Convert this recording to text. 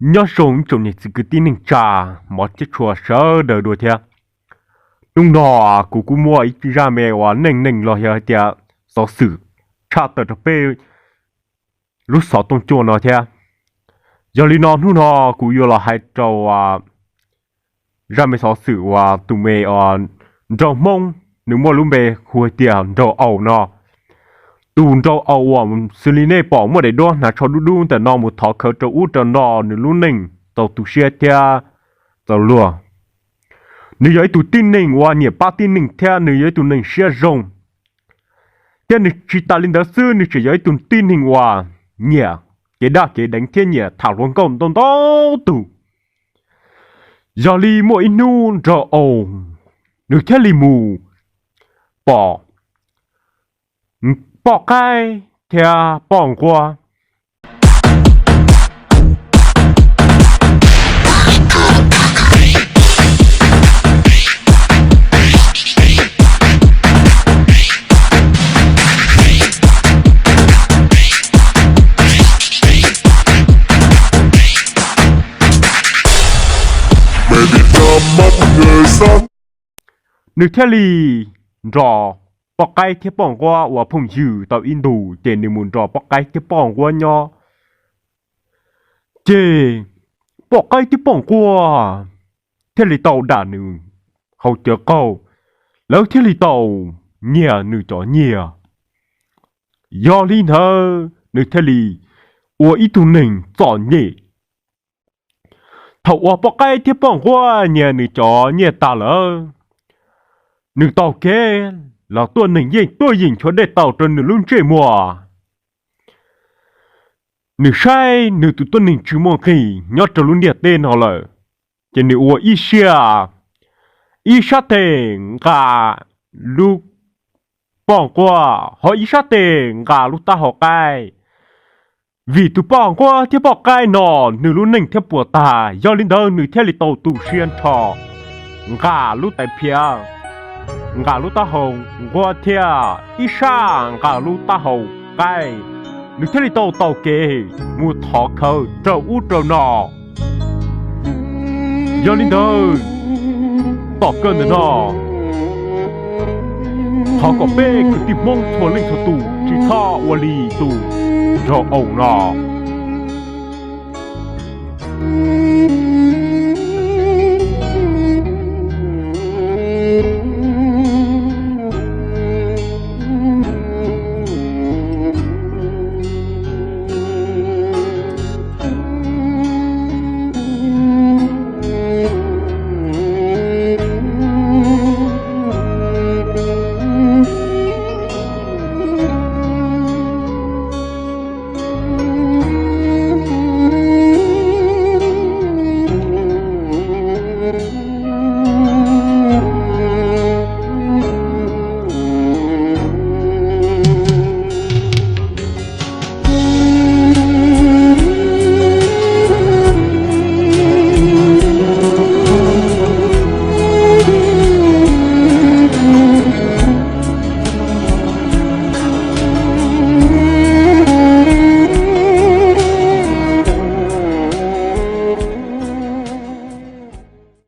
Nyob zoo ib tsoom niam txiv kwv tij neej tsa, hmov thiab tshua sawv daws dua thiab. Hnub no kuv kuj muaj ib zaj me uas neej neeg los yog hais tias xov xwm tshaj tawm rau peb lub xov tooj cua no thiab. Yog li no hnub no kuv yuav los hais rau zaj me xov xwm uas tus me nraug Hmoob, nws muaj lub npe hu hais tias nraug Aus no. Tus nraug Aus uas xws li nej pom muaj daim duab hnav tsho dub dub ntawm no mus thov khawv rau ub rau no, nws lub neej txaus tu siab thiab txaus luag. Nws yog ib tug tib neeg uas nyiam pab tib neeg thiab nws yog ib tug neeg siab zoo. Thiab nws tsis tas li ntawd xwb, nws tseem yog ib tug tib neeg uas nyiam kev daj kev deev thiab nyiam tham hluas nkauj ntau ntau tus. Yog li muaj ib hnub nraug Aus nws thiaj li mus pom poj qaib thiab poj nquab. Nws thiaj li nrog poj qaib thiab poj nquab ua phooj ywg tau ib ntus, ces nws mus nrog poj qaib thiab poj nquab nyob. Ces poj qaib thiab poj nquab thiaj li tau dam nws haus cawv qaug, lawv thiaj li tau nyiag nws cov nyiaj. Yog li ntawd nws thiaj li ua ib tug neeg txom nyem. Thaum uas poj qaib thiab poj nquab nyiag nws cov nyiaj tas lawm, nws taug kev los tuaj neeg yeej tuaj yeem nchuav dej taus rau nws lub ntsej muag. Nws saib nws tus tuab neeg tsis muaj nqis nyob rau lub ntiaj teb no lawm, ces nws ua ib siab, ib sab tes nqa lub poj nquab, ho ib sab tes nqa lub taub hau qaib. Vim tus poj nquab thiab poj qaib no nws lub neej thiab puas tag, yog li ntawd nws thiaj li tau tu siab nrho nqa lub tais phiav, nqa lub taub hau nquab thiab ib sab nqa lub taub hau qaib. Nws thiaj li tau taug kev mus thov khawv rau ub rau no. Yog li ntawd, tom kawg ntawm no thov kom peb kwv tij Hmoob txhua leej txhua tus tsis txhob ua li tus nraug Aus no.